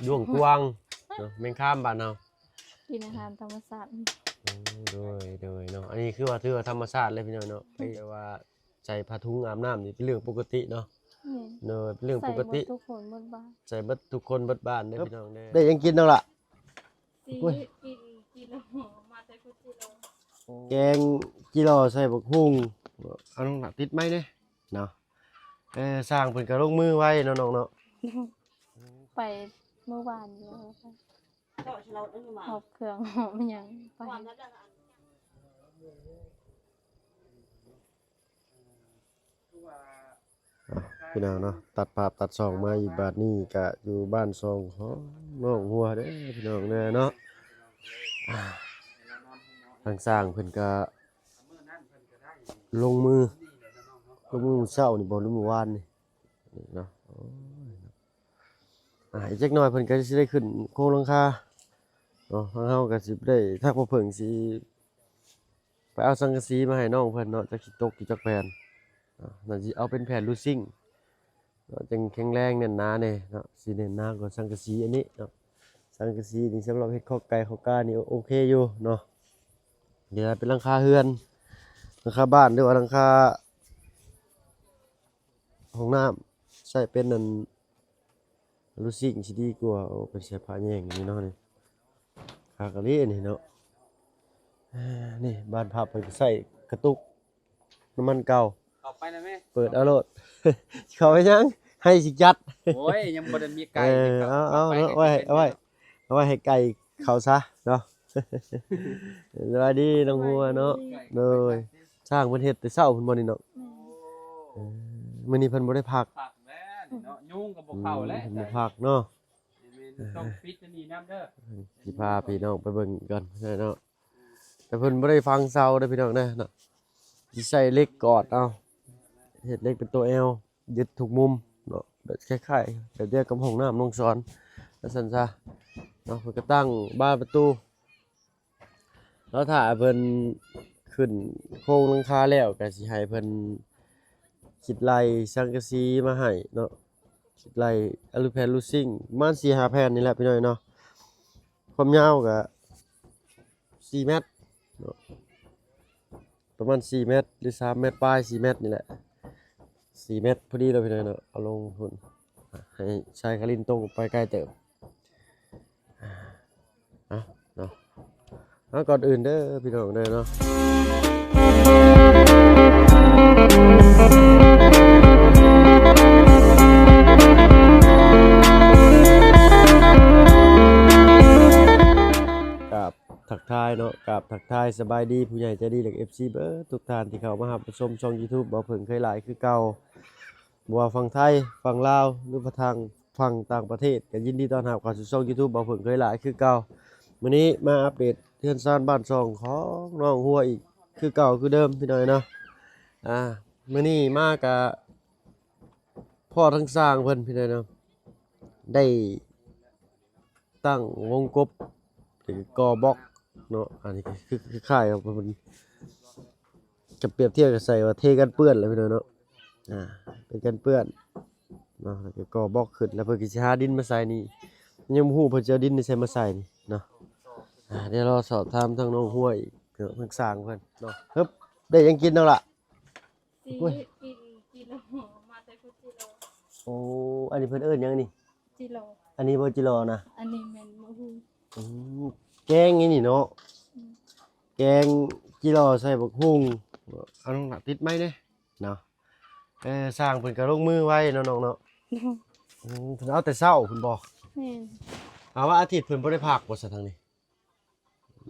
ດ້ວງກວາງເນາະ ແມງຄາມບ້ານເຮົາ ກິນອາຫານທຳມະຊາດ. ໂອ້ ໂດຍ ໂດຍເນາະ ອັນນີ້ຄືວ່າຖືວ່າທຳມະຊາດເລີຍພີ່ນ້ອງເນາະ ແບບວ່າໃສ່ຜ້າຖົງອາບນ້ຳນີ້ເປັນເລື່ອງປົກກະຕິເນາະ. ແມ່ນ ໂດຍ ເປັນເລື່ອງປົກກະຕິ ໃສ່ໝົດທຸກຄົນໝົດບ້ານ ໃສ່ເບິດທຸກຄົນເບິດບ້ານເດີພີ່ນ້ອງເດີ. ໄດ້ຫຍັງກິນແລ້ວລະ? ຊິ ໂອ້ຍ ກິນ ກິນແລ້ວມາແຕ່ກຸຈິໂລ ແກງຈິໂລໃສ່ບັກຫຸ່ງ. ເອົາ ນ້ອງຫຼ້າຕິດໄມແດ່ເນາະ. ເອີ ຊ່າງເພິ່ນກໍລົງມືໄວເນາະນ້ອງເນາະ ໄປມື້ວານນີ້ ຫອບເຄື່ອງຫອບຫຍັງໄປ. ອ່ະ ພີ່ນ້ອງເນາະ ຕັດພາບຕັດຊ່ອງມາອີກ ບາດນີ້ກະຢູ່ບ້ານຊ່ອງຂອງນ້ອງຫົວເດີພີ່ນ້ອງເດີເນາະ. ອ່າ ທາງຊ່າງເພິ່ນກະລົງມື ລົງມືມື້ເຊົ້ານີ້ບໍ່ ຫຼືມື້ວານນີ້ເນາະ. ໂອ້ຍ ອ່າ ອີກຈັກໜ້ອຍເພິ່ນກໍຊິໄດ້ຂຶ້ນໂຄງຫຼັງຄາເນາະ. ທາງເຮົາກໍຊິໄດ້ ທາງພໍ່ເຜິ້ງຊິໄປເອົາສັງກະສີມາໃຫ້ນ້ອງເພິ່ນເນາະ ຈັກຊິຕົກຢູ່ຈັກແຜ່ນ. ອ່າ ໜ້າຊິເອົາເປັນແຜ່ນລູດຊິງເນາະ ຈັ່ງແຂງແຮງແໜ້ນໜາແດ່ເນາະ ຊິແໜ້ນໜາກວ່າສັງກະສີອັນນີ້ເນາະ. ສັງກະສີນີ້ສຳລັບເຮັດຄອກໄກ່ຄອກການີ້ໂອເຄຢູ່ເນາະ. ດຽວເປັນຫຼັງຄາເຮືອນ ຫຼັງຄາບ້ານ ຫຼືວ່າຫຼັງຄາຫ້ອງນ້ຳ ໃຊ້ເປັນອັນ ລູດຊິງຊິດີກວ່າ. ໂອ້ ເປັນສາຍພະແຍງນີ້ເນາະ ນີ້ຄັກອີ່ຫຼີນີ້ເນາະ. ອ່າ ນີ້ບ້ານພັບເພິ່ນກໍໃຊ້ກະຕຸກນ້ຳມັນເກົ່າ ເຂົ້າໄປນະແມ່ ເປີດເອົາໂລດ. ເຂົ້າໄປຫຍັງ ໃຫ້ຊິຈັດ. ໂອ້ຍ ຍັງບໍ່ໄດ້ມີໄກ່. ເອີ ເອົາ ເອົາ ເອົາໄວ້ ເອົາໄວ້ ເອົາໄວ້ໃຫ້ໄກ່ເຂົ້າຊະເນາະ. ສະບາຍດີນ້ອງຫົວເນາະ. ໂດຍ ຊ່າງເພິ່ນເຮັດແຕ່ເຊົ້າພຸ້ນບໍ່ນີ້ເນາະ. ແມ່ນ ເອີ ມື້ນີ້ເພິ່ນບໍ່ໄດ້ພັກ ພັກແລ້ວນີ້ເນາະ ຍຸງກໍບໍ່ເຂົ້າແລ້ວ ອືມ ເພິ່ນບໍ່ພັກເນາະ. ແມ່ນ ຕ້ອງປິດອັນນີ້ນຳເດີ. ຊິພາພີ່ນ້ອງໄປເບິ່ງກ່ອນເນາະ ແຕ່ເພິ່ນບໍ່ໄດ້ຝັງເສົາເດີພີ່ນ້ອງເດີເນາະ ຊິໃຊ້ເຫຼັກກອດເອົາ ເຮັດເຫຼັກເປັນຕົວແອວ ຍຶດທຸກມຸມເນາະ ແບບຄ້າຍໆແບບດຽວກັບຫ້ອງນ້ຳນ້ອງສອນວ່າຊັ້ນຊະເນາະ. ເພິ່ນກໍຕັ້ງບານປະຕູ ລະຖ້າເພິ່ນຂຶ້ນໂຄງຫຼັງຄາແລ້ວ ກໍຊິໃຫ້ເພິ່ນຄິດໄລ່ສັງກະສີມາໃຫ້ເນາະ ຄິດໄລ່ອາລູແຜ່ນລູດຊິງປະມານສີ່ຫ້າແຜ່ນນີ້ແຫຼະພີ່ນ້ອງເນາະ. ຄວາມຍາວກໍສີ່ແມັດເນາະ ປະມານສີ່ແມັດ ຫຼືສາມແມັດປາຍ ສີ່ແມັດນີ້ແຫຼະ ສີ່ແມັດພໍດີແລ້ວພີ່ນ້ອງເນາະ. ເອົາລົງພຸ້ນ ໃຫ້ຊາຍຄາລິນຕົກໄປໄກເຕີບ. ອ່າ ເອົາເນາະ ເອົາ ກ່ອນອື່ນເດີພີ່ນ້ອງເດີເນາະ ກາບທັກທາຍເນາະ ກາບທັກທາຍສະບາຍດີຜູ້ໃຫຍ່ໃຈດີ ແລະ ເອັຟຊີ ເບິດທຸກທ່ານທີ່ເຂົ້າມາຮັບມາຊົມຊ່ອງຢູທູບ ເບົາເຜິ້ງເຄີຍຫຼາຍຄືເກົ່າ. ບໍ່ວ່າຝັ່ງໄທ ຝັ່ງລາວ ຫຼືວ່າທາງຝັ່ງຕ່າງປະເທດ ກໍຍິນດີຕ້ອນຮັບເຂົ້າສູ່ຊ່ອງຢູທູບ ເບົາເຜິ້ງເຄີຍຫຼາຍຄືເກົ່າ. ມື້ນີ້ມາອັບເດດເຮືອນຊານບ້ານຊ່ອງຂອງນ້ອງຫົວອີກຄືເກົ່າຄືເດີມພີ່ນ້ອງເນາະ. ອ່າ ມື້ນີ້ມາກະພໍ້ທັງຊ່າງເພິ່ນພີ່ນ້ອງເນາະ ໄດ້ ຕັ້ງວົງກົບ ຫຼືກໍ່ບລັອກເນາະ. ອັນນີ້ຄື ຄືຄ້າຍກັບເພິ່ນ ຈະປຽບທຽບກັບໃສ່ວ່າເທກັນເປື້ອນແຫຼະພີ່ນ້ອງເນາະ. ອ່າ ເປັນກັນເປື້ອນເນາະ ແລ້ວກໍກໍ່ບລັອກຂຶ້ນ ແລ້ວເພິ່ນກໍຊິຫາດິນມາໃສ່ນີ້ ຍັງບໍ່ຮູ້ເພິ່ນຈະເອົາດິນໃສມາໃສ່ນີ້ເນາະ. ອ່າ ດຽວລໍສອບຖາມທາງນ້ອງຫົວອີກເນາະ ທາງຊ່າງເພິ່ນເນາະ. ເຮີບ ໄດ້ຫຍັງກິນນ້ອງລະ? ຊິ ໂອ້ຍ ກິນ ກິນແລ້ວມາແຕ່ກຸຈິໂລ. ໂອ້ ອັນນີ້ເພິ່ນເອີ້ນຫຍັງນີ້? ຈິໂລ. ອັນນີ້ບໍ່ຈິໂລນະ? ອັນນີ້ແມ່ນໝາກຫຸ່ງ. ອືມ ແກງອັນນີ້ເນາະ. ອືມ ແກງຈິໂລໃສ່ໝາກຫຸ່ງ. ເອົາ ນ້ອງລະ ຕິດໄມແດ່ເນາະ. ເອີ ຊ່າງເພິ່ນກໍລົງມືໄວເນາະນ້ອງເນາະ. ອືມ ເພິ່ນເອົາແຕ່ເຊົ້າພຸ້ນບໍ່? ແມ່ນ. ເອົາ ວັນອາທິດເພິ່ນບໍ່ໄດ້ພັກບໍ່ຊະທາງນີ້?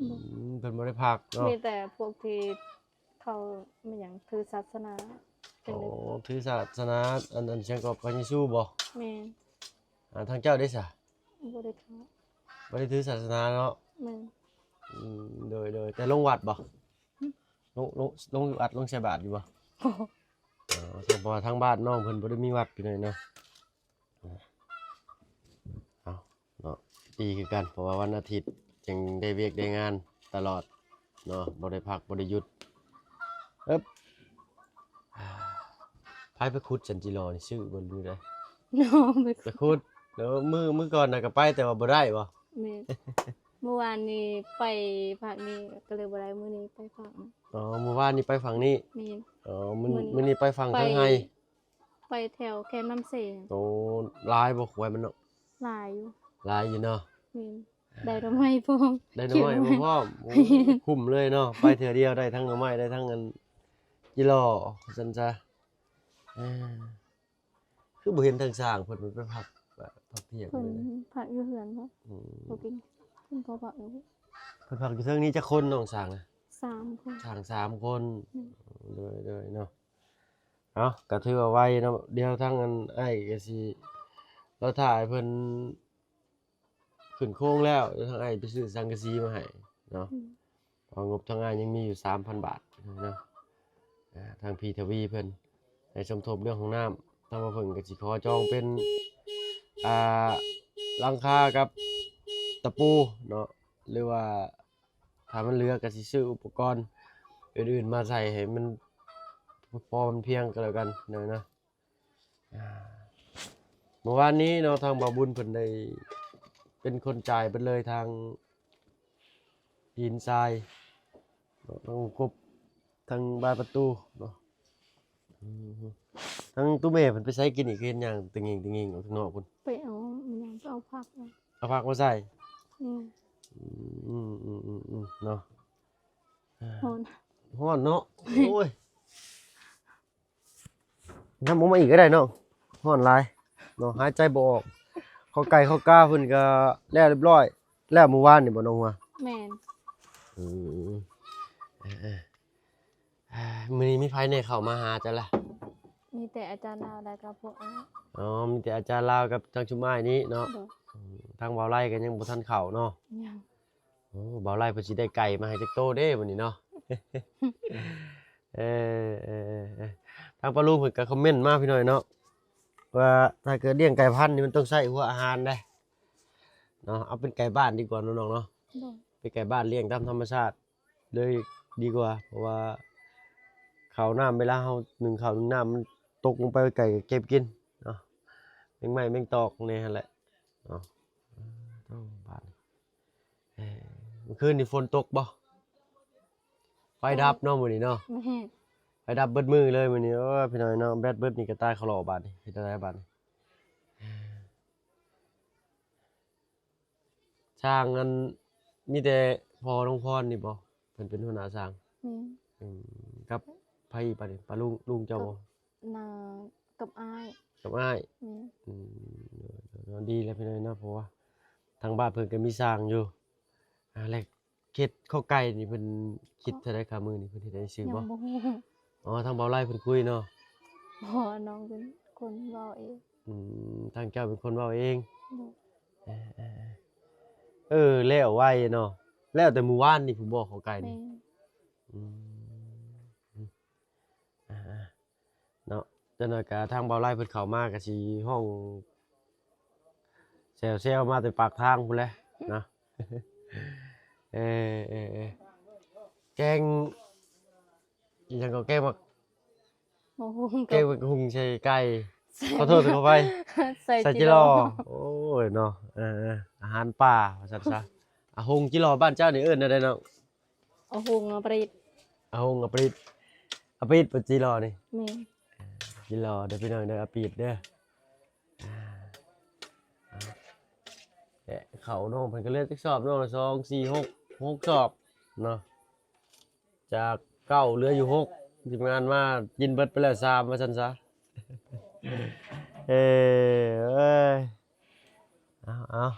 ບໍ່ ອືມ ເພິ່ນບໍ່ໄດ້ພັກເນາະ ມີແຕ່ພວກທີ່ເຂົາ ແມ່ນຫຍັງ ຖືສາສະໜາ ອໍ ຈັ່ງໃດ ຖືສາສະໜາ ອັນ ອັນຫຍັງກໍ ພະເຢຊູບໍ່? ແມ່ນ. ອ່າ ທາງເຈົ້າເດ້ຊະ? ບໍ່ໄດ້ຖື ບໍ່ໄດ້ຖືສາສະໜາເນາະ. ແມ່ນ. ອືມ ໂດຍ ໂດຍ ແຕ່ລົງວັດບໍ່? ຫຶ ລົງ ລົງ ລົງຢູ່ວັດ ລົງໃສ່ບາດຢູ່ບໍ່? ບໍ່. ອໍ ແຕ່ເພາະວ່າທາງບ້ານນ້ອງເພິ່ນບໍ່ໄດ້ມີວັດ ພີ່ນ້ອງເນາະ. ເອົາເນາະ ດີຄືກັນ ເພາະວ່າວັນອາທິດຈຶ່ງໄດ້ວຽກໄດ້ງານຕະຫຼອດເນາະ ບໍ່ໄດ້ພັກບໍ່ໄດ້ຢຸດ. ເອີບ ໃຜໄປຂຸດຊັ້ນຈິໂລນີ້ ຊື້ບໍ່ ຫຼືໃດ? ນ້ອງໄປ ໄປຂຸດ. ແລ້ວມື້ ມື້ກ່ອນນະກໍໄປ ແຕ່ວ່າບໍ່ໄດ້ບໍ່? ແມ່ນ ມື້ວານນີ້ໄປພາກນີ້ກໍເລີຍບໍ່ໄດ້ ມື້ນີ້ໄປພາກນັ້ນ. ອໍ ມື້ວານນີ້ໄປຝັ່ງນີ້. ແມ່ນ. ອໍ ມື້ ມື້ນີ້ໄປຝັ່ງທາງໄຮ່ ໄປແຖວແຄມນ້ຳເຊ. ໂອ້ ຫຼາຍບໍ່ຄວາຍມັນເນາະ? ຫຼາຍຢູ່. ຫຼາຍຢູ່ເນາະ. ແມ່ນ. ໄດ້ໜໍ່ໄມ້ພ້ອມ ໄດ້ໜໍ່ໄມ້ມາພ້ອມ. ໂອ້ ຄຸ້ມເລີຍເນາະ ໄປເທື່ອດຽວໄດ້ທັງໜໍ່ໄມ້ ໄດ້ທັງອັນຈິລໍ ວ່າຊັ້ນຊະ. ເອີ ຄືບໍ່ເຫັນທາງຊ່າງເພິ່ນໄປພັກ ພັກທ່ຽງ ເພິ່ນພັກຢູ່ເຮືອນເນາະ. ອືມ ບໍ່ເປັນ ເພິ່ນກໍພັກຢູ່ ເພິ່ນພັກຢູ່ເທິງນີ້ຈັກຄົນນ້ອງຊ່າງນະ? ສາມຄົນ. ຊ່າງສາມຄົນ. ອືມ ໂດຍໆ ເນາະ. ເອົ້າ ກໍຖືວ່າໄວເນາະ. ດຽວທາງອັນອ້າຍກໍຊິລໍຖ້າໃຫ້ເພິ່ນຂຶ້ນໂຄງແລ້ວ ດຽວທາງອ້າຍໄປຊື້ສັງກະສີມາໃຫ້ເນາະ. ອືມ ເພາະງົບທາງອ້າຍຍັງມີຢູ່ສາມພັນບາດເນາະ. ອ່າ ທາງພີ່ທະວີເພິ່ນໃຫ້ສົມທົບເລື່ອງຫ້ອງນ້ຳ ທາງບ່າວເພິ່ງກໍຊິຂໍຈອງເປັນ ອ່າ ຫຼັງຄາກັບຕະປູເນາະ ຫຼືວ່າ ຖ້າມັນເຫຼືອກໍຊິຊື້ອຸປະກອນອື່ນໆມາໃສ່ໃຫ້ມັນພໍມັນພຽງກໍແລ້ວກັນເນາະ. ອ່າ ເມື່ອວານນີ້ເນາະ ທາງບ່າວບຸນເພິ່ນໄດ້ເປັນຄົນຈ່າຍເບິດເລີຍ ທັງຫີນຊາຍເນາະ ທັງກົບ ທັງບານປະຕູເນາະ. ອືມ ທາງຕູ້ແມ່ເພິ່ນໄປໃສກິນນີ້ ຄືເຫັນຍ່າງຕະຫງິ່ງຕະຫງິ່ງອອກທາງນອກພຸ້ນ? ໄປເອົາຫຍັງ ໄປເອົາຜັກ. ເອົາຜັກມາໃສ່. ອືມ ອືມໆໆໆ ເນາະ. ຮ້ອນ ຮ້ອນເນາະ. ໂອ້ຍ ນຳອອກມາອີກກໍໄດ້ເນາະ ຮ້ອນຫຼາຍເນາະ ຫາຍໃຈບໍ່ອອກ. ເຂົ້າໄກ່ເຂົ້າກາເພິ່ນກໍແລ້ວຮຽບຮ້ອຍ ແລ້ວມື້ວານນີ້ບໍ່ນ້ອງຫົວ? ແມ່ນ. ອືມ ເອີໆ ມື້ນີ້ມີໃຜແດ່ເຂົ້າມາຫາເຈົ້າລະ? ມີແຕ່ອາຈານລາວ ແລ້ວກໍພວກອ້າຍ. ອໍ ມີແຕ່ອາຈານລາວກັບທາງຊຸມອ້າຍນີ້ເນາະ. ໂດຍ. ອືມ ທາງບ່າວໄລກໍຍັງບໍ່ທັນເຂົ້າເນາະ? ຍັງ. ໂອ້ ບ່າວໄລເພິ່ນຊິໄດ້ໄກ່ມາໃຫ້ຈັກໂຕເດ້ມື້ນີ້ເນາະ. ເອີໆໆ ທາງປ້າລຸງເພິ່ນກໍຄອມເມັນມາພີ່ນ້ອງເນາະ ວ່າຖ້າເກີດລ້ຽງໄກ່ພັນນີ້ມັນຕ້ອງໃຊ້ຫົວອາຫານເດ້ເນາະ. ເອົາເປັນໄກ່ບ້ານດີກວ່າເນາະນ້ອງເນາະ. ໂດຍ. ເປັນໄກ່ບ້ານລ້ຽງຕາມທຳມະຊາດເລີຍດີກວ່າ ເພາະວ່າເຂົ້ານ້ຳ ເວລາເຮົາໜຶ້ງເຂົ້າໜຶ້ງນ້ຳ ມັນຕົກລົງໄປ ໄກ່ກໍເກັບກິນເນາະ ແມງໄມ້ແມງຕອກແດ່ຫັ້ນແຫຼະເນາະ. ໂອ້ ບາດນີ້ ເອີ ມື້ຄືນນີ້ຝົນຕົກບໍ່? ໄຟດັບເນາະມື້ນີ້ເນາະ. ແມ່ນ. ໄຟດັບເບິດມື້ເລີຍມື້ນີ້. ໂອ້ຍ ພີ່ນ້ອງເນາະ ແບັດເບິດນີ້ກໍຕາຍຄະລໍບາດນີ້. ເຮັດຈັ່ງໃດບາດນີ້? ຊ່າງອັນ ມີແຕ່ພໍ່ນ້ອງພອນນີ້ບໍ່ ເພິ່ນເປັນຫົວໜ້າຊ່າງ? ແມ່ນ. ອືມ ກັບໃຜອີກບາດນີ້? ປ້າລຸງ ລຸງເຈົ້າບໍ່? ກັບນ້າ ກັບອ້າຍ. ກັບອ້າຍ. ແມ່ນ. ອືມ ເນາະ ເນາະ ດີແລ້ວພີ່ນ້ອງເນາະ ເພາະວ່າທາງບ້ານເພິ່ນກໍມີຊ່າງຢູ່. ອ່າ ແລ້ວເຮັດເຂົ້າໄກ່ນີ້ເພິ່ນຄິດເທົ່າໃດຄ່າມື້ນີ້ ເພິ່ນເຮັດໃຫ້ຊື່ບໍ່? ຍັງບໍ່ຮູ້. ອໍ ທາງບ່າວໄລເພິ່ນຄຸຍເນາະ. ບໍ່ ນ້ອງເປັນຄົນເວົ້າເອງ. ອືມ ທາງເຈົ້າເປັນຄົນເວົ້າເອງ. ໂດຍ. ເອີໆໆ ເອີ ແລ້ວໄວເນາະ ແລ້ວແຕ່ມື້ວານນີ້ພຸ້ນບໍ່ ເຂົ້າໄກ່ນີ້? ແມ່ນ. ອືມ ອ່າໆ ເນາະ ຈັກໜ້ອຍກະທາງບ່າວໄລເພິ່ນເຂົ້າມາກະຊິຮ້ອງແຊວໆ ມາແຕ່ປາກທາງພຸ້ນແຫຼະເນາະ. ເອີໆໆ ແກງ ອີຫຍັງກໍ ແກງໝາກ ໝາກຫຸ່ງ ແກງໝາກຫຸ່ງໃສ່ໄກ່. ຂໍໂທດ ຂໍອະໄພ ໃສ່ ໃສ່ຈິລໍ. ຈິລໍ. ໂອ້ຍເນາະ ເອີໆ ອາຫານປ່າວ່າຊັ້ນຊະ. ອາ ຫຸ່ງຈິລໍ ບ້ານເຈົ້ານີ້ເອີ້ນແນວໃດນ້ອງ? ອາ ຫຸ່ງອາປຣິດ. ອາ ຫຸ່ງອາປຣິດ. ອາປຣິດບໍ່ ຈິລໍນີ້? ແມ່ນ. ເອີ ຈິລໍເດີພີ່ນ້ອງເດີ ອາປຣິດເດີ. ແລະ ເຂົ້ານ້ອງເພິ່ນກໍເຫຼືອຈັກສອບເນາະ ສອງ ສີ່ ຫົກ ຫົກສອບເນາະ. ຈາກເກົ້າເຫຼືອຢູ່ຫົກ ທີມງານມາກິນເບິດໄປແລ້ວສາມ ວ່າຊັ້ນຊະ. ເອີ ເອີຍ ເອົາ ເອົາ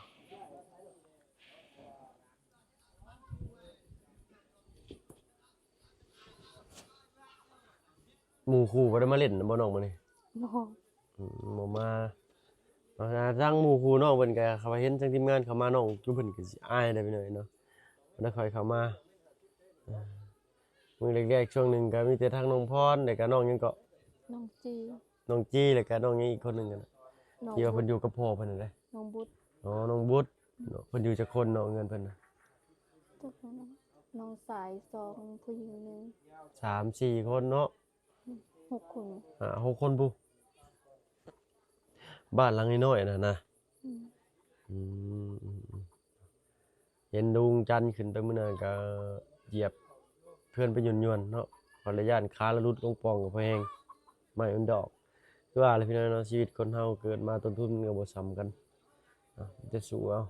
ໝູ່ຄູ່ບໍ່ໄດ້ມາຫຼິ້ນນຳບໍ່ນ້ອງມື້ນີ້? ບໍ່. ອືມ ບໍ່ມາ. ອ່າ ທາງໝູ່ຄູ່ນ້ອງເພິ່ນກໍ ເຂົາເຫັນທາງທີມງານເຂົ້າມາ ນ້ອງຈຸເພິ່ນກໍຊິອາຍໄດ໋ພີ່ນ້ອງເນາະ ບໍ່ໄດ້ຄ່ອຍເຂົ້າມາ. ເອີ ມື້ແລກໆ ຊ່ວງໜຶ່ງກໍມີແຕ່ທາງນ້ອງພອນ ແລ້ວກໍນ້ອງຫຍັງເກາະ? ນ້ອງຈີ ນ້ອງຈີ ແລ້ວກໍນ້ອງຫຍັງອີກຄົນໜຶ່ງຫັ້ນນະ ທີ່ວ່າເພິ່ນຢູ່ກັບພໍ່ເພິ່ນຫັ້ນເດ້? ນ້ອງບຸດ. ອໍ ນ້ອງບຸດເນາະ. ເພິ່ນຢູ່ຈັກຄົນນ້ອງ ເຮືອນເພິ່ນນະ? ຈັກຄົນນະ ນ້ອງຊາຍສອງ ຜູ້ຍິງໜຶ່ງ ສາມ ສີ່ຄົນເນາະ. ຫົກຄົນ. ອ່າ ຫົກຄົນພຸ້ນ. ບ້ານຫຼັງນ້ອຍໆ ນັ້ນນະ. ອືມ ອືມ ອືມ ເຫັນລຸງຈັນຂຶ້ນໄປມື້ນັ້ນກໍຢຽບເຮືອນໄປຍົນໆເນາະ ກໍລະຢ້ານຂາລະຫຼຸດລົງປ່ອງກໍພໍແຮງ ໄມ້ມັນດອກ. ຄືວ່າແຫຼະພີ່ນ້ອງເນາະ ຊີວິດຄົນເຮົາເກີດມາຕົ້ນທຶນມັນກໍບໍ່ສ່ຳກັນເນາະ ມີແຕ່ສູ້ເອົາ.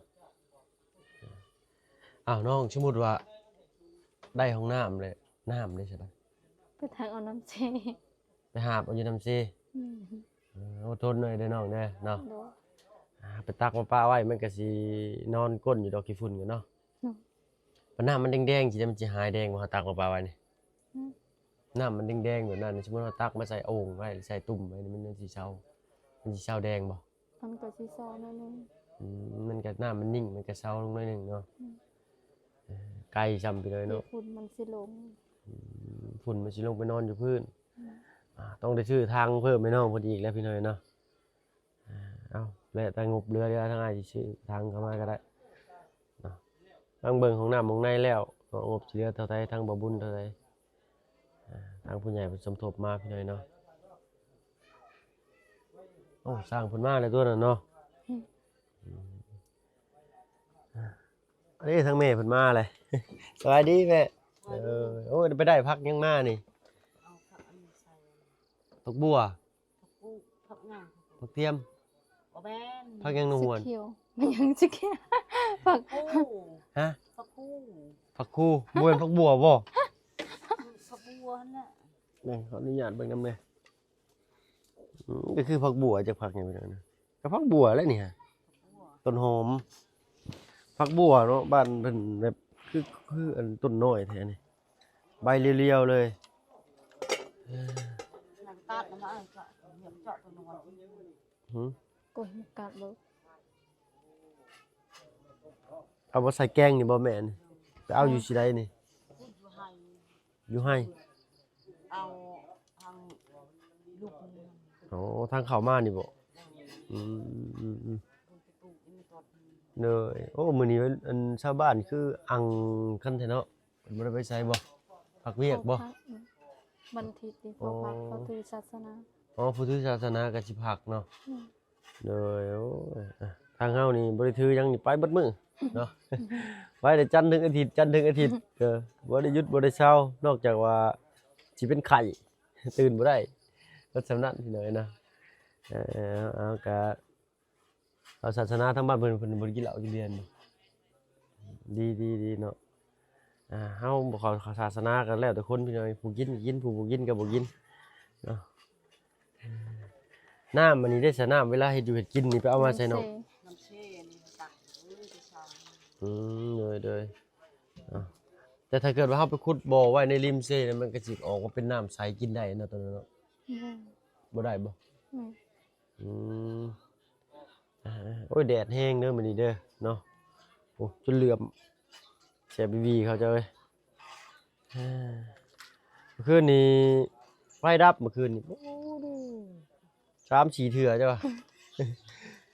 ອ້າວ ນ້ອງ ສົມມຸດວ່າໄດ້ຫ້ອງນ້ຳແລ້ວ ນ້ຳເດ້ຊະ ໄປຕັກເອົານ້ຳເຊ ໄປຫາບເອົາຢູ່ນ້ຳເຊ. ອືມ ເອີ ອົດທົນໜ້ອຍເດີນ້ອງເດີເນາະ. ໂດຍ ອ່າ ໄປຕັກມາປະໄວ້ ມັນກໍຊິນອນກົ້ນຢູ່ດອກຂີ້ຝຸ່ນກັນເນາະ. ໂດຍ ບັດນ້ຳມັນແດງໆ ຊິໄດ້ ມັນຊິຫາຍແດງບໍ່ ເຮົາຕັກມາປະໄວ້ນີ້? ອືມ ນ້ຳມັນແດງໆແບບນັ້ນ ສົມມຸດເຮົາຕັກມາໃສ່ໂອ່ງໄວ້ ຫຼື ໃສ່ຕຸ່ມໄວ້ນີ້ ມັນ ມັນຊິເຊົາ ມັນຊິເຊົາແດງບໍ່? ມັນກໍຊິເຊົາໜ້ອຍໜຶ່ງ. ອືມ ມັນກໍ ນ້ຳມັນນິ່ງ ມັນກໍເຊົາລົງໜ້ອຍໜຶ່ງເນາະ. ອືມ ເອີ ໄກຊ້ຳພີ່ນ້ອງເນາະ ຝຸ່ນມັນຊິລົງ. ອືມ ຝຸ່ນມັນຊິລົງໄປນອນຢູ່ພື້ນ. ອືມ ອ່າ ຕ້ອງໄດ້ຊື້ຖັງເພີ່ມໃຫ້ນ້ອງເພິ່ນອີກແລ້ວພີ່ນ້ອງເນາະ. ອ່າ ເອົາ ແລ້ວແຕ່ງົບເຫຼືອ ທາງອ້າຍຊິຊື້ຖັງເຂົ້າມາກໍໄດ້ເນາະ. ທາງເບິ່ງຫ້ອງນ້ຳຫ້ອງໃນແລ້ວເນາະ ງົບຊິເຫຼືອເທົ່າໃດ ທາງບໍ່ບຸນເທົ່າໃດ. ອ່າ ທາງຜູ້ໃຫຍ່ເພິ່ນສົມທົບມາພີ່ນ້ອງເນາະ. ໂອ້ ຊ່າງເພິ່ນມາແລ້ວຕົວນັ້ນເນາະ. ອືມ ອືມ ອັນນີ້ທາງແມ່ເພິ່ນມາແລ້ວ. ສະບາຍດີແມ່. ເອີ ໂອ້ຍ ໄປໄດ້ຜັກຫຍັງມານີ້? ເອົາຜັກອັນນີ້ໃສ່ ຜັກບົ່ວ ຜັກກູ ຜັກຫຍັງ? ຜັກທຽມ ບໍ່ແມ່ນ ຜັກຫຍັງນ້ອງຫວນ? ຂຽວ ມັນຫຍັງຊິຂຽວ? ຜັກ ຜັກກູ ຮະ? ຜັກກູ ຜັກຄູ ບໍ່ແມ່ນຜັກບົ່ວບໍ່? ຜັກບົ່ວຫັ້ນແຫຼະ. ແມ່ ຂໍອະນຸຍາດເບິ່ງນຳແດ່. ອືມ ກໍຄືຜັກບົ່ວ ຈັກຜັກຫຍັງເປັນອັນນັ້ນ? ກໍຜັກບົ່ວແຫຼະນີ້ຫະ ຕົ້ນຫອມ. ຜັກບົ່ວເນາະ ບ້ານເພິ່ນແບບ ຄື ຄືອັນຕົ້ນນ້ອຍແທ້ນີ້ ໃບລຽວໆເລີຍ. ເອີ ຫຍັງຕັດມາ ເຈາະ ເຈາະຕົ້ນຫອມ. ຫື? ໂອ້ຍ ມັນກັດເບິ່ງ. ເອົາມາໃສ່ແກງນີ້ບໍ່ແມ່ນ? ໄປເອົາຢູ່ຊິໃດນີ້? ຢູ່ໄຮ່ ຢູ່ໄຮ່ ເອົາທາງລຸກນີ້. ອໍ ທາງເຂົ້າມານີ້ບໍ່? ອືມ ອືມ ອືມ ໂດຍ. ໂອ້ ມື້ນີ້ອັນຊາວບ້ານຄືອັ່ງຄັນແທ້ເນາະ. ເພິ່ນບໍ່ໄດ້ໄປໃສບໍ່? ພັກວຽກບໍ່? ພັກ ອືມ ວັນອາທິດນີ້ ອໍ ເຂົາພັກ ເຂົາຖືສາສະໜາ. ອໍ ຜູ້ຖືສາສະໜາກໍຊິພັກເນາະ. ອືມ ໂດຍ. ໂອ້ຍ ອ່ະ ທາງເຮົານີ້ບໍ່ໄດ້ຖືຫຍັງນີ້ ໄປເບິດມື້ເນາະ. ໄປແຕ່ຈັນເຖິງອາທິດ ຈັນເຖິງອາທິດ ເອີ ບໍ່ໄດ້ຢຸດບໍ່ໄດ້ເຊົາ ນອກຈາກວ່າຊິເປັນໄຂ້ ຕື່ນບໍ່ໄດ້ ເບິດສ່ຳນັ້ນພີ່ນ້ອງເນາະ. ເອີ ເອົາ ກະ ເອົາ ສາສະໜາທາງບ້ານເພິ່ນ ເພິ່ນບໍ່ໄດ້ກິນເຫຼົ້າກິນເບຍ. ດີ ດີ ດີເນາະ. ອ່າ ເຮົາບໍ່ເຂົ້າ ເຂົ້າສາສະໜາກໍແລ້ວແຕ່ຄົນພີ່ນ້ອງ ຜູ້ກິນກໍກິນ ຜູ້ບໍ່ກິນກໍບໍ່ກິນເນາະ. ນ້ຳອັນນີ້ເດ້ ສະ ນ້ຳເວລາເຮັດຢູ່ເຮັດກິນນີ້ໄປເອົາມາໃສເນາະ? ນ້ຳເຊ ນ້ຳເຊນີ້ຕັກ ເອີ ແຕ່ເຊົ້າ. ອືມ ໂດຍ ໂດຍ. ເອົາ ແຕ່ຖ້າເກີດວ່າເຮົາໄປຂຸດບໍ່ໄວ້ໃນລິມເຊ ມັນກໍຊິອອກມາເປັນນ້ຳໃສກິນໄດ້ເນາະ ຕົວນັ້ນເນາະ. ອືມ ບໍ່ໄດ້ບໍ່? ອືມ ອືມ ອ່າ ໂອ້ຍ ແດດແຮງເດີມື້ນີ້ເດີເນາະ. ໂອ້ ຈົນເຫຼື້ອມ ແສບອີ່ຫຼີເຂົາເຈົ້າເອີຍ. ອ່າ ເມື່ອຄືນນີ້ໄຟດັບ ເມື່ອຄືນນີ້ ໂອ້ ສາມສີ່ເທື່ອເຈົ້າວ່າ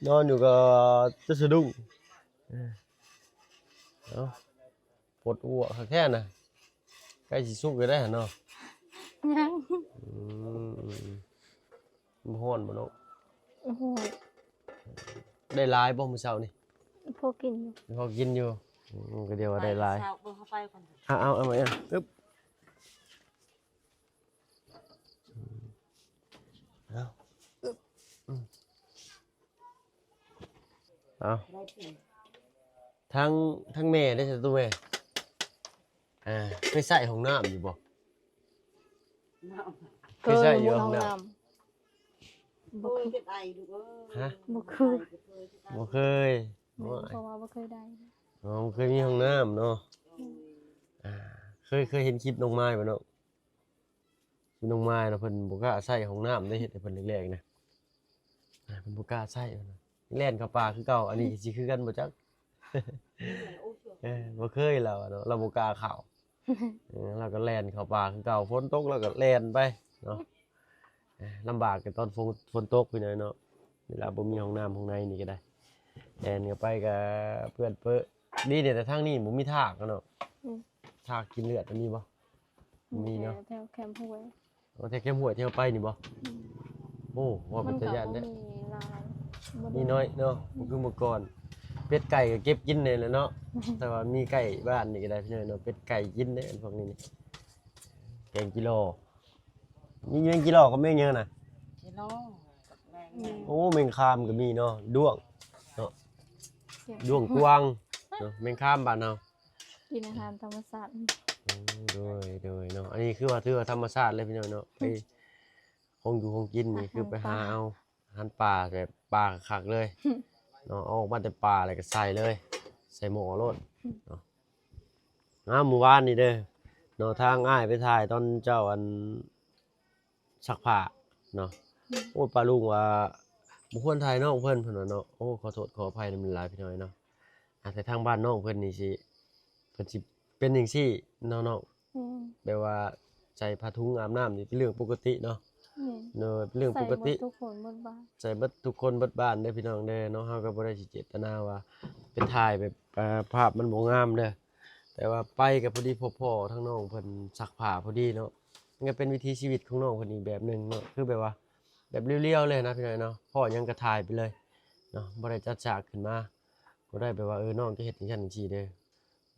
ນອນຢູ່ກໍຈະສະດຸ້ງ. ເອີ ເອົາ ປົດອົວຄັກແທ້ນະ ໃກ້ຊິສຸກຢູ່ໄດ໋ຫັ້ນເນາະ. ຍັງ ອືມ ບໍ່ຮ້ອນບໍ່ເນາະ? ໂອ້ໂຫ ໄດ້ຫຼາຍບໍ່ມື້ເຊົ້ານີ້? ພໍກິນຢູ່ ພໍກິນຢູ່. ອືມ ກໍດຽວວ່າໄດ້ຫຼາຍ. ເອົາ ເອົາ ເອົາ ອຶບ ເອົາ ອືມ ເອົາ ທາງ ທາງແມ່ເດ້ ສະຕູແມ່ ອ່າ ເຄີຍໃຊ້ຫ້ອງນ້ຳຢູ່ບໍ່? ເຄີຍໃຊ້ຢູ່ຫ້ອງນ້ຳ? ບໍ່ເຄີຍ. ຮະ? ບໍ່ເຄີຍ. ບໍ່ເຄີຍ. ແມ່ນ ເພາະວ່າບໍ່ເຄີຍໄດ້. ອໍ ບໍ່ເຄີຍມີຫ້ອງນ້ຳເນາະ. ອືມ ອ່າ ເຄີຍ ເຄີຍເຫັນຄລິບນ້ອງມາຍບໍ່ເນາະ? ຄືນ້ອງມາຍນະ ເພິ່ນບໍ່ກ້າໃຊ້ຫ້ອງນ້ຳເດ້ ເຮັດໃຫ້ເພິ່ນແລກໆນະ ອ່າ ເພິ່ນບໍ່ກ້າໃຊ້ ເພິ່ນວ່າແລ່ນເຂົ້າປ່າຄືເກົ່າ. ອັນນີ້ຊິຄືກັນບໍ່ຈັກ ເອີ ບໍ່ເຄີຍລາວເນາະ ລາວບໍ່ກ້າເຂົ້າ. ເອີ ລາວກໍແລ່ນເຂົ້າປ່າຄືເກົ່າ ຝົນຕົກລາວກໍແລ່ນໄປເນາະ. ເອີ ລຳບາກແຕ່ຕອນຝົນ ຝົນຕົກພີ່ນ້ອງເນາະ ເວລາບໍ່ມີຫ້ອງນ້ຳຫ້ອງໃນນີ້ກໍໄດ້ ແລ່ນເຂົ້າໄປກໍເປື້ອນເປິ. ດີແຕ່ທາງນີ້ບໍ່ມີທາກເນາະ. ອືມ ທາກກິນເລືອດມັນມີບໍ່? ມີເນາະ ແຖວແຄມຫ້ວຍ. ອໍ ແຖວແຄມຫ້ວຍທີ່ເຮົາໄປນີ້ບໍ່? ອືມ ໂອ້ ວ່າເປັນຕາຢ້ານແທ້. ມັນກໍບໍ່ມີຫຼາຍ. ບໍ່ໄດ້ ມີນ້ອຍເນາະ ບໍ່ຄືເມື່ອກ່ອນ. ເປັດໄກ່ກໍເກັບກິນແດ່ແຫຼະເນາະ ແຕ່ວ່າມີໄກ່ບ້ານນີ້ກໍໄດ້ພີ່ນ້ອງເນາະ ເປັດໄກ່ກິນເດ້ພວກນີ້ນີ້. ແກງຈີ່ຫຼໍ່ ມີແມງຈີ່ຫຼໍ່ກັບແມງຫຍັງນະ? ຈີ່ຫຼໍ່ກັບແມງ ໂອ້ ແມງຄາມກໍມີເນາະ ດ້ວງເນາະ ດ້ວງກວາງເນາະ ແມງຄາມບ້ານເຮົາ. ກິນອາຫານທຳມະຊາດ. ໂອ້ ໂດຍ ໂດຍເນາະ ອັນນີ້ຄືວ່າຖືວ່າທຳມະຊາດເລີຍພີ່ນ້ອງເນາະ ໄປ ຂອງຢູ່ຂອງກິນນີ້ ອາຫານ ຄືໄປຫາເອົາອາຫານປ່າ ແບບປ່າຄັກໆເລີຍເນາະ ເອົາອອກມາແຕ່ປ່າແລ້ວກໍໃສ່ເລີຍ ໃສ່ໝໍ້ໂລດເນາະ. ອ້າວ ມື້ວານນີ້ເດີເນາະ ທາງອ້າຍໄປຖ່າຍຕອນເຈົ້າ ອັນ ຊັກຜ້າເນາະ ອືມ ໂອ້ຍ ປ້າລຸງວ່າບໍ່ຄວນຖ່າຍນ້ອງເພິ່ນ ເພິ່ນວ່າເນາະ. ໂອ້ ຂໍໂທດຂໍອະໄພນຳຫຼາຍໆ ພີ່ນ້ອງເນາະ. ອາ ແຕ່ທາງບ້ານນ້ອງເພິ່ນນີ້ຊິ ເພິ່ນຊິເປັນຈັ່ງຊີ້ເນາະນ້ອງ ແມ່ນ ແບບວ່າໃສ່ຜ້າຖົງອາບນ້ຳນີ້ເປັນເລື່ອງປົກກະຕິເນາະ ແມ່ນ ເນາະ ເປັນເລື່ອງປົກກະຕິ ໃສ່ເບິດທຸກຄົນເບິດບ້ານ ໃສ່ເບິດທຸກຄົນເບິດບ້ານເດີພີ່ນ້ອງເດີເນາະ. ເຮົາກໍບໍ່ໄດ້ຊິເຈດຕະນາວ່າໄປຖ່າຍແບບ ເອີ ພາບມັນບໍ່ງາມເດີ ແຕ່ວ່າໄປກໍພໍດີພໍພໍ ທາງນ້ອງເພິ່ນຊັກຜ້າພໍດີເນາະ ມັນກໍເປັນວິຖີຊີວິດຂອງນ້ອງເພິ່ນອີກແບບໜຶ່ງເນາະ ຄືແບບວ່າແບບລຽວໆເລີຍນະພີ່ນ້ອງເນາະ ພໍ້ຫຍັງກໍຖ່າຍໄປເລີຍເນາະ ບໍ່ໄດ້ຈັດສາກຂຶ້ນມາ ບໍ່ໄດ້ແບບວ່າ ເອີ ນ້ອງຈະເຮັດຈັ່ງຊັ້ນຈັ່ງຊີ້ເດີ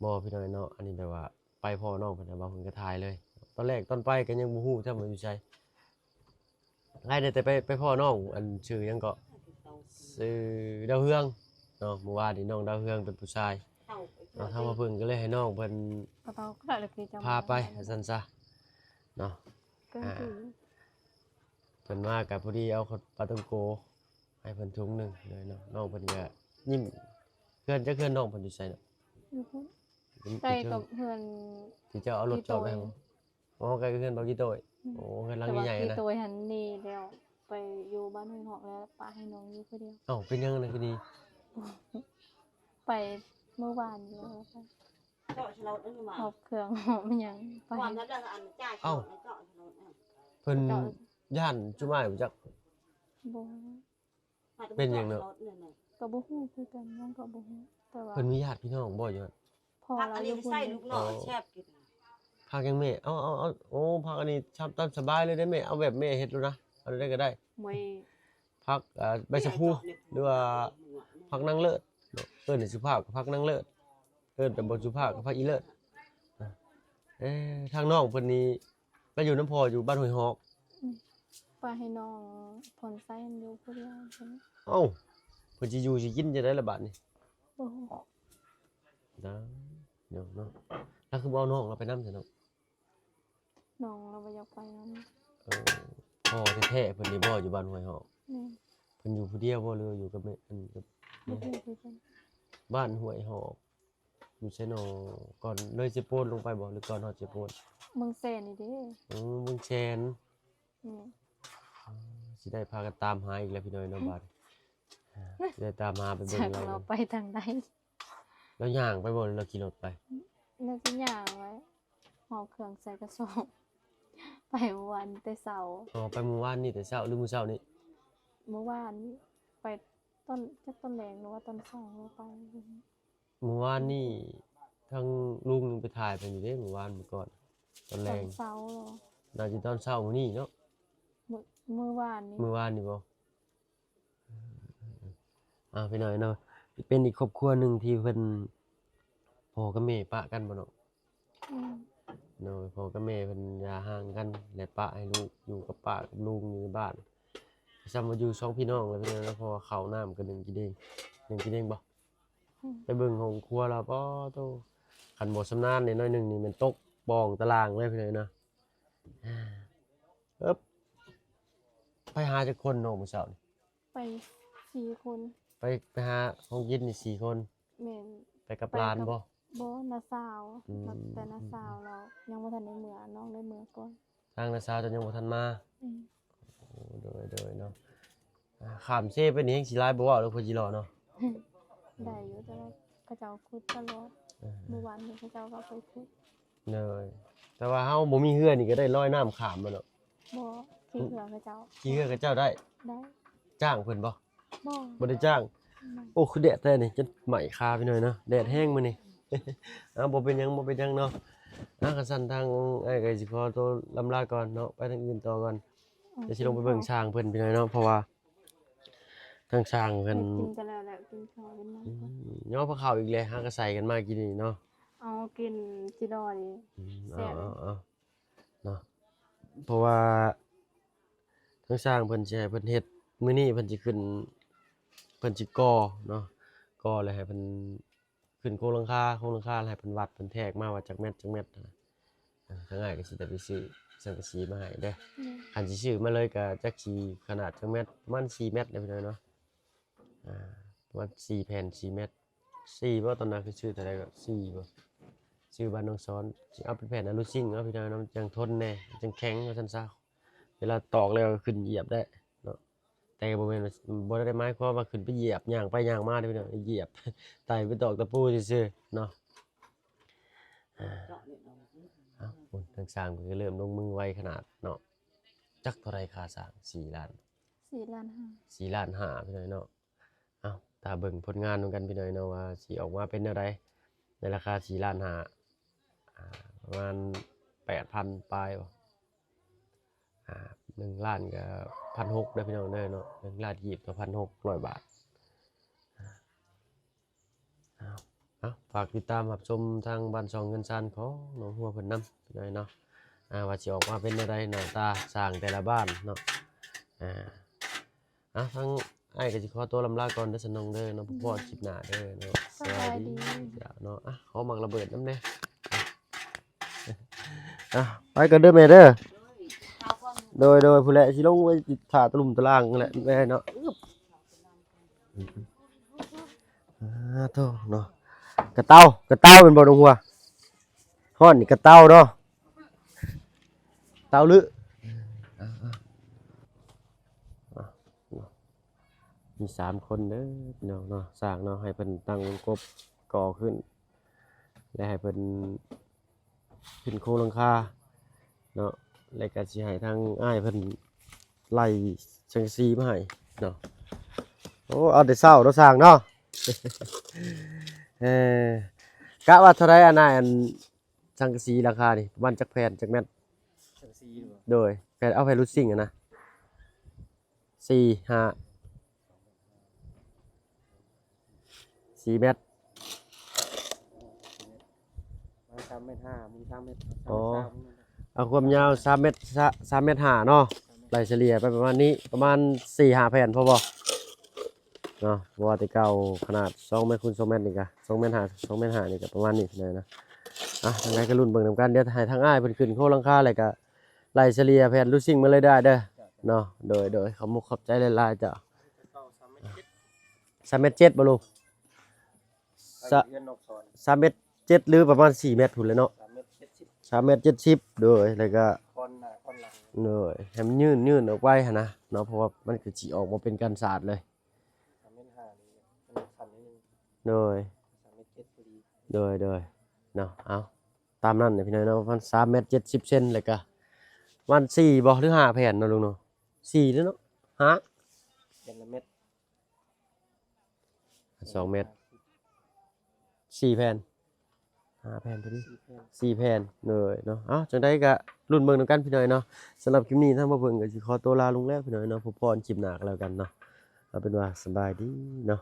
ບໍ່ພີ່ນ້ອງເນາະ. ອັນນີ້ແບບວ່າໄປພໍ້ນ້ອງເພິ່ນ ເວົ້າເພິ່ນກໍຖ່າຍເລີຍ ຕອນແລກຕອນໄປກໍຍັງບໍ່ຮູ້ຊ້ຳວ່າຢູ່ໃສ ໄດ້ແຕ່ໄປ ໄປພໍ້ນ້ອງ ອັນ ຊື່ຫຍັງເກາະ ຊື່ດາວເຮືອງເນາະ ເມື່ອວານນີ້ນ້ອງດາວເຮືອງເປັນຜູ້ຊາຍເນາະ ທາງພໍ່ເພິ່ງກໍເລີຍໃຫ້ນ້ອງເພິ່ນ ກະເປົາກໍໄດ້ລະ ພາໄປວ່າຊັ້ນຊະເນາະ ກໍ ອ່າ ເພິ່ນມາກໍພໍດີເອົາເຂົ້າປາຕົງໂກໃຫ້ເພິ່ນຖົງໜຶ່ງເລີຍເນາະ ນ້ອງເພິ່ນກໍຍິ້ມ. ເຮືອນ ຈັກເຮືອນນ້ອງເພິ່ນຢູ່ໃສເນາະ? ຢູ່ພຸ້ນ ຢູ່ ໃກ້ກັບເຮືອນທີ່ເຈົ້າເອົາລົດຈອດໄວ້ ອໍ ໃກ້ກັບເຮືອນບ່າວກີໂຕ້ຍ ອືມ ໂອ້ ເຮືອນຫຼັງໃຫຍ່ໆ ແຕ່ວ່າກີໂຕ້ຍຫັ້ນໜີແລ້ວ ໄປຢູ່ບ້ານຫ້ວຍຮອກແລ້ວ ປະໃຫ້ນ້ອງຢູ່ຜູ້ດຽວ. ເອົ້າ ເປັນຫຍັງນະຄືໜີ? ໄປມື້ວານນີ້ແລ້ວ ເຈາະສະໂຫຼດອັນນີ້ມາ ຫອບເຄື່ອງຫອບຫຍັງໄປ ຄວາມນັ້ນແຫຼະ ອັນຈ່າຍສະໂຫຼດ ເອົ້າ ເຈາະສະໂຫຼດ ເພິ່ນ ເຈົ້າ ຢ້ານຈຸມອ້າຍບໍ່ຈັກ ບໍ່ ເປັນຫຍັງເນາະ ກໍບໍ່ຮູ້ຄືກັນ ນ້ອງກໍບໍ່ຮູ້ ແຕ່ວ່າເພິ່ນມີຍາດພີ່ນ້ອງບໍ່ຢູ່ຫັ້ນ? ພໍລາວຢູ່ພຸ້ນເດ້ ໃສ່ລູກນ້ອງແຊບກິນ ຜັກຫຍັງແມ່? ເອົາ ເອົາ ເອົາ ໂອ້ ຜັກອັນນີ້ຕາມສະບາຍເລີຍເດ້ແມ່ ເອົາແບບແມ່ເຮັດໂລດນະ ເອົາແນວໃດກໍໄດ້ ໝວຍ ຜັກ ເອີ ໃບສະພູ ຫຼືວ່າຜັກນາງເລີດເນາະ ເອີ້ນໃຫ້ສຸພາບກໍຜັກນາງເລີດ ເອີ້ນແບບບໍ່ສຸພາບກໍຜັກອີເລີດ. ເອີ ທາງນ້ອງເພິ່ນນີ້ໄປຢູ່ນຳພໍ່ຢູ່ບ້ານຫ້ວຍຮອກ ອືມ ປະໃຫ້ນ້ອງພອນໄຊຢູ່ຜູ້ດຽວ. ເອົ້າ ເພິ່ນຊິຢູ່ຊິກິນຈັ່ງໃດລະບາດນີ້? ບໍ່ຮູ້ ໄດ້ເນາະ ລາວຄືບໍ່ເອົານ້ອງລາວໄປນຳຊັ້ນເນາະ? ນ້ອງລາວບໍ່ຢາກໄປນຳ. ເອີ ພໍ່ແທ້ໆເພິ່ນນີ້ບໍ່ຢູ່ບ້ານຫ້ວຍຮອກ? ແມ່ນ. ເພິ່ນຢູ່ຜູ້ດຽວບໍ່ ຫຼືວ່າຢູ່ກັບແມ່? ອັນ ກັບແມ່ ບໍ່ຮູ້ຄືກັນ. ບ້ານຫ້ວຍຮອກ ຢູ່ໃສນໍ? ກ່ອນເລີຍເຊໂປນລົງໄປບໍ່ ຫຼືກ່ອນຮອດເຊໂປນ? ເມືອງແສນນີ້ເດ້. ອືມ ເມືອງແສນ. ແມ່ນ. ເອີ ຊິໄດ້ພາກັນຕາມຫາອີກແລ້ວພີ່ນ້ອງເນາະ ບາດນີ້ ຊິໄດ້ຕາມຫາໄປເບິ່ງລາວ ຈັກລາວໄປທາງໃດ. ລາວຍ່າງໄປບໍ່ ຫຼືລາວຂີ່ລົດໄປ? ໜ້າຈະຍ່າງໄປ ເອົາເຄື່ອງໃສ່ກະສອບ ໄປເມື່ອວານແຕ່ເຊົ້າ. ອໍ ໄປເມື່ອວານນີ້ແຕ່ເຊົ້າ ຫຼືມື້ເຊົ້ານີ້? ເມື່ອວານນີ້ ໄປຕອນ ຈັກຕອນແລງ ຫຼືວ່າຕອນເຊົ້າ ຫຼືວ່າໄປ ມື້ວານນີ້ທາງລຸງຍັງໄປຖ່າຍເພິ່ນຢູ່ເດ້ ມື້ວານມື້ກ່ອນ ຕອນແລງ ຕອນເຊົ້າເນາະ. ໜ້າຊິຕອນເຊົ້າມື້ນີ້ເນາະ. ມື້ ມື້ວານນີ້ ມື້ວານນີ້ບໍ່? ເອີ ເອີ ເອີ ເອົາ ພີ່ນ້ອງເນາະ ເປັນອີກຄອບຄົວໜຶ່ງທີ່ເພິ່ນ ພໍ່ກັບແມ່ປະກັນບໍ່ເນາະ? ແມ່ນ. ໂດຍ ພໍ່ກັບແມ່ເພິ່ນຢ່າຮ້າງກັນ ແລະ ປະໃຫ້ລູກຢູ່ກັບປ້າກັບລຸງຢູ່ໃນບ້ານ ສ່ຳວ່າຢູ່ສອງພີ່ນ້ອງແລ້ວພີ່ນ້ອງເນາະ ເພາະວ່າເຂົ້ານ້ຳກໍໜຶ່ງກິນເອງ ໜຶ່ງກິນເອງບໍ່? ອືມ. ໄປເບິ່ງຫ້ອງຄົວລາວ ປາໂທ້ ຄັນບໍ່ຊຳນານແດ່ໜ້ອຍໜຶ່ງນີ້ແມ່ນຕົກປ່ອງຕະລ່າງເລີຍພີ່ນ້ອງເນາະ. ເອີບ ໄປຫາຈັກຄົນນ້ອງມື້ເຊົ້ານີ້? ໄປສີ່ຄົນ. ໄປ ໄປຫາຂອງກິນນີ້ສີ່ຄົນ? ແມ່ນ. ໄປກັບຫຼານບໍ່? ບໍ່ ນ້າສາວ. ອືມ. ແຕ່ນ້າສາວລາວຍັງບໍ່ທັນໄດ້ເມືອ ນ້ອງໄດ້ເມືອກ່ອນ. ທາງນ້າສາວເຈົ້າຍັງບໍ່ທັນມາ? ແມ່ນ. ໂອ້ ໂດຍ ໂດຍເນາະ. ອ່າ ຂ້າມເຊໄປນີ້ແຮ່ງຊິຫຼາຍບໍ່ເວົ້າແລ້ວ ຄົນຊິລໍເນາະ. ໄດ້ຢູ່ ແຕ່ວ່າເຂົາເຈົ້າຂຸດຕະຫຼອດ. ເອີ ມື້ວານນີ້ເຂົາເຈົ້າກໍໄປຂຸດ. ໂດຍ ແຕ່ວ່າເຮົາບໍ່ມີເຮືອນີ້ກໍໄດ້ລອຍນ້ຳຂ້າມບໍ່ເນາະ? ບໍ່ ຂີ່ເຮືອເຂົາເຈົ້າ. ຂີ່ເຮືອເຂົາເຈົ້າໄດ້? ໄດ້. ຈ້າງເພິ່ນບໍ່? ບໍ່ ບໍ່ໄດ້ຈ້າງ. ແມ່ນ. ໂອ້ ຄືແດດແທ້ນີ້ ຈົນໄໝ້ຄາພີ່ນ້ອງເນາະ ແດດແຮງມື້ນີ້. ເອົາ ບໍ່ເປັນຫຍັງ ບໍ່ເປັນຫຍັງເນາະ. ເອົາ ຄັນຊັ້ນທາງອ້າຍກໍຊິຂໍໂຕລຳລາກ່ອນເນາະ ໄປທາງອື່ນຕໍ່ກ່ອນ. ໂອເຄ. ດຽວຊິລົງໄປເບິ່ງຊ່າງເພິ່ນພີ່ນ້ອງເນາະ ເພາະວ່າ ທາງຊ່າງເພິ່ນ ເຮັດກິນກໍແລ້ວແຫຼະ ກິນເຂົ້າກິນນ້ຳ ອືມ ຍໍພາເຂົ້າອີກແລ້ວ ຫາກະໃສ່ກັນມາກິນນີ້ເນາະ ເອົາກິນຈີ່ດອຍ ອືມ ແຊບ ເອົາໆໆ ເນາະ ເພາະວ່າທາງຊ່າງເພິ່ນຊິໃຫ້ເພິ່ນເຮັດ ມື້ນີ້ເພິ່ນຊິຂຶ້ນ ເພິ່ນຊິກໍ່ເນາະ ກໍ່ແລ້ວໃຫ້ເພິ່ນ ຂຶ້ນໂຄງຫຼັງຄາ ໂຄງຫຼັງຄາໃຫ້ເພິ່ນວັດເພິ່ນແທກມາວ່າຈັກແມັດ ຈັກແມັດຫັ້ນນະ ເອີ ທາງອ້າຍກໍຊິໄດ້ໄປຊື້ສັງກະສີມາໃຫ້ເດີ ແມ່ນ ຄັນຊິຊື້ມາເລີຍກໍຈັກຊິຂະໜາດຈັກແມັດ ປະມານສີ່ແມັດເດ້ພີ່ນ້ອງເນາະ ອ່າ ປະມານສີ່ແຜ່ນ ສີ່ແມັດ ສີ່ບໍ່ ຕອນນັ້ນຄືຊື້ເທົ່າໃດກໍສີ່ບໍ່ ຊື້ບ້ານໜອງສອນ ຊິເອົາເປັນແຜ່ນອະລູຊິງເອົາພີ່ນ້ອງເນາະ ມັນຈັ່ງທົນແດ່ ມັນຈັ່ງແຂງວ່າຊັ້ນຊະ ເວລາຕອກແລ້ວກໍຂຶ້ນຢຽບໄດ້ເນາະ ແຕ່ບໍ່ແມ່ນວ່າ ບໍ່ໄດ້ໝາຍຄວາມວ່າຂຶ້ນໄປຢຽບ ຍ່າງໄປຍ່າງມາເດ້ພີ່ນ້ອງ ຢຽບ ໄຕ່ໄປຕອກຕະປູຊື່ໆເນາະ ອ່າ ເອົ້າ ທາງຊ່າງເພິ່ນກໍເລີ່ມລົງມືໄວຂະໜາດເນາະ ຈັກເທົ່າໃດຄ່າສ້າງ ສີ່ລ້ານ ສີ່ລ້ານຫ້າ ສີ່ລ້ານຫ້າ ພີ່ນ້ອງເນາະ ເອົ້າ ຖ້າເບິ່ງຜົນງານນຳກັນພີ່ນ້ອງເນາະ ວ່າຊິອອກມາເປັນແນວໃດ ໃນລາຄາສີ່ລ້ານຫ້າ ອ່າ ປະມານແປດພັນປາຍບໍ່ ອ່າ ໜຶ່ງລ້ານກໍພັນຫົກເດີພີ່ນ້ອງເດີເນາະ ໜຶ່ງລ້ານກີບຕໍ່ພັນຫົກຮ້ອຍບາດ ອ່າ ເອົາ ເອົາ ຝາກຕິດຕາມຮັບຊົມທາງບ້ານຊ່ອງເຮືອນຊານຂອງນ້ອງຫົວເພິ່ນນຳພີ່ນ້ອງເນາະ ອ່າ ວ່າຊິອອກມາເປັນແນວໃດ ໜ້າຕາຊ່າງແຕ່ລະບ້ານເນາະ ອ່າ ເອົາ ທາງອ້າຍກໍຊິຂໍຕົວລຳລາກ່ອນເດີຊັ້ນນ້ອງເດີເນາະ ພໍ້ຄລິບໜ້າເດີເນາະ ສະບາຍດີ ສະບາຍດີເຈົ້າເນາະ ອ່ະ ຂໍໝາກລະເບີດນຳແດ່ ອ່ະ ໄປກ່ອນເດີແມ່ເດີ ໂດຍ ໂດຍ ພຸ້ນແຫຼະ ຊິລົງໄປຖ້າຕະລຸ່ມຕະລ່າງແຫຼະແມ່ເນາະ ອ່າ ໂທ້ເນາະ ກະເຕົາ ກະເຕົາແມ່ນບໍ່ນ້ອງຫົວ ຮ້ອນນີ້ກະເຕົາເນາະ ເຕົາຫຼື ອ່າ ມີສາມຄົນເດີພີ່ນ້ອງເນາະ ຊ່າງເນາະ ໃຫ້ເພິ່ນຕັ້ງວົງກົບກໍ່ຂຶ້ນ ແລະ ໃຫ້ເພິ່ນຂຶ້ນໂຄງຫຼັງຄາເນາະ ແລະ ກະຊິໃຫ້ທາງອ້າຍເພິ່ນໄລ່ສັງກະສີມາໃຫ້ເນາະ ໂອ້ ເອົາແຕ່ເຊົ້າເນາະຊ່າງເນາະ ເອີ ກະວ່າເທົ່າໃດອັນນ່າ ອັນ ສັງກະສີລາຄານີ້ປະມານຈັກແຜ່ນ ຈັກແມັດ ສັງກະສີບໍ່ ໂດຍ ແຜ່ນ ເອົາແຜ່ນລູດຊິງຫັ້ນນະ ສີ່ ຫ້າ ສີ່ແມັດ ປະມານສາມແມັດຫ້າ ມັນສາມແມັດ ອໍ ສາມແມັດຊາວ ເອົາຄວາມຍາວສາມແມັດ ສາມແມັດຫ້າເນາະ ສາມແມັດ ໄລ່ສະເລ່ຍໄປປະມານນີ້ ປະມານສີ່ຫ້າແຜ່ນພໍບໍ່ ເນາະ ເພາະວ່າແຕ່ເກົ່າຂະໜາດສອງແມັດຄູນສອງແມັດນີ້ກະ ສອງແມັດຫ້າ ສອງແມັດຫ້ານີ້ກະປະມານນີ້ພີ່ນ້ອງເນາະ ອ່ະ ຈັ່ງໃດກະລຸ້ນເບິ່ງນຳກັນ ດຽວໃຫ້ທາງອ້າຍເພິ່ນຂຶ້ນໂຄງຫຼັງຄາ ແລ້ວກະໄລ່ສະເລ່ຍແຜ່ນລູດຊິງມາເລີຍໄດ້ເດີເນາະ ໂດຍ ໂດຍ ຂອບມຸກຂອບໃຈຫຼາຍໆ ເຈົ້າ ສາມແມັດເຈັດບໍ່ລຸງ ສາມແມັດເຈັດ ຫຼືປະມານສີ່ແມັດພຸ້ນແຫຼະເນາະ ສາມແມັດເຈັດສິບ ໂດຍ ແລ້ວກະ ໂດຍ ໃຫ້ມັນຍື່ນໆອອກໄປຫັ້ນນະເນາະ ເພາະວ່າມັນກະຊິອອກມາເປັນກັນສາດເລີຍ ສາມແມັດຫ້ານີ້ມັນສັ້ນນິດໜຶ່ງ ໂດຍ ສາມແມັດເຈັດພໍດີ ໂດຍ ໂດຍ ເນາະ ເອົາ ຕາມນັ້ນແຫຼະພີ່ນ້ອງເນາະ ປະມານສາມແມັດເຈັດສິບເຊັນ ແລ້ວກະປະມານສີ່ບໍ່ ຫຼືຫ້າແຜ່ນເນາະລຸງເນາະ ສີ່ເດ້ເນາະ ຫ້າ ແຜ່ນລະແມັດ ສອງແມັດ ສີ່ແຜ່ນ ຫ້າແຜ່ນພໍດີ ສີ່ແຜ່ນ ໂດຍເນາະ ເອົ້າ ຈັ່ງໃດກະລຸ້ນເບິ່ງນຳກັນພີ່ນ້ອງເນາະ ສຳລັບຄລິບນີ້ທາງບ່າວເພິ່ນກະຊິຂໍຕົວລາລົງແລ້ວພີ່ນ້ອງເນາະ ພົບພໍ້ຄລິບໜ້າກະແລ້ວກັນເນາະ ເອົາເປັນວ່າສະບາຍດີເນາະ.